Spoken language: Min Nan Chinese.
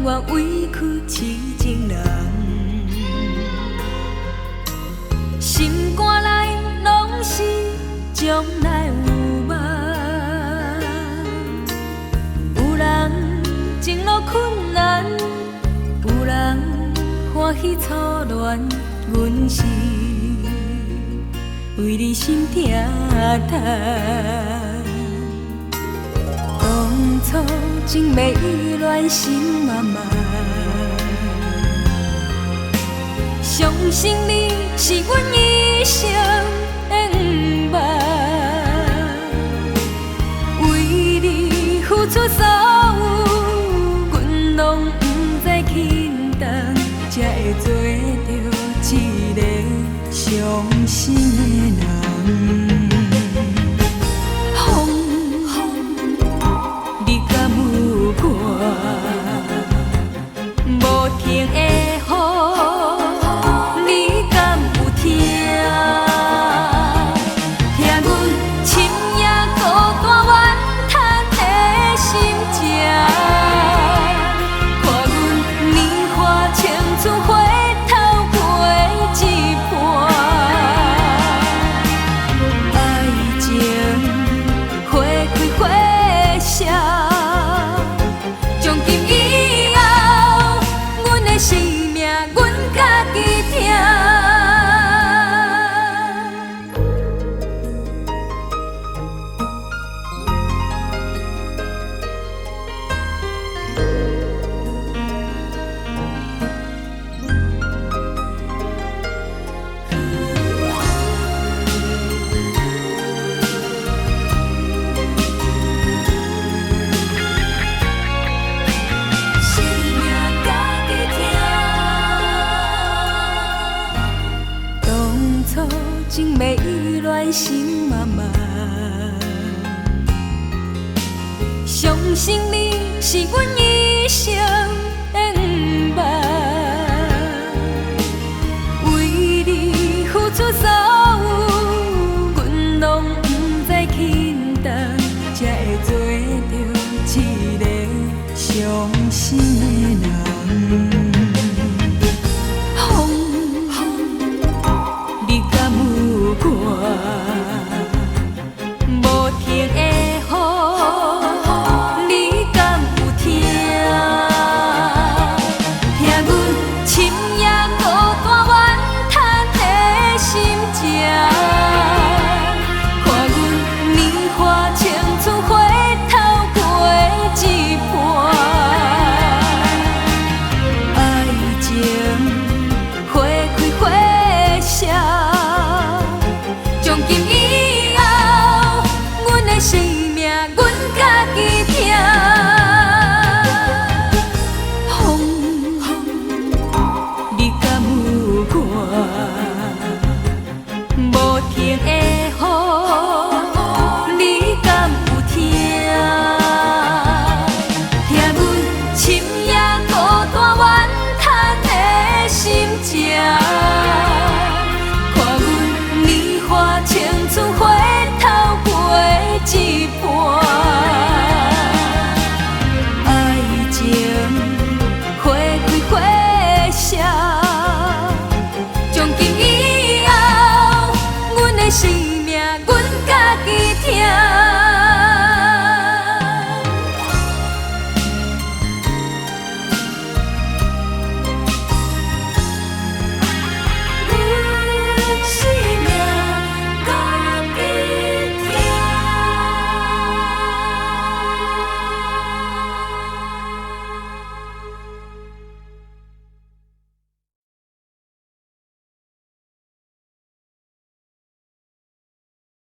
甘願委屈痴情人？心肝內攏是將來有夢，有人情路困難，有人歡喜初戀，阮是為你心疼痛。當初情迷意亂心茫茫，相信你是阮一生的願望，為你付出所有，阮攏毋知輕重，才會做著一个傷心的人。風，你敢有看？無停的雨，你敢有聽？聽阮深夜孤單怨嘆的心情，看阮年華青春火頭過一半，愛情花開花謝，從今以後，阮的生命，阮家己疼。生命家己疼。當初情迷意亂心茫茫，相信你是阮一生的願望，為你付出所有，阮攏毋知輕重，才會做著一个傷心的人。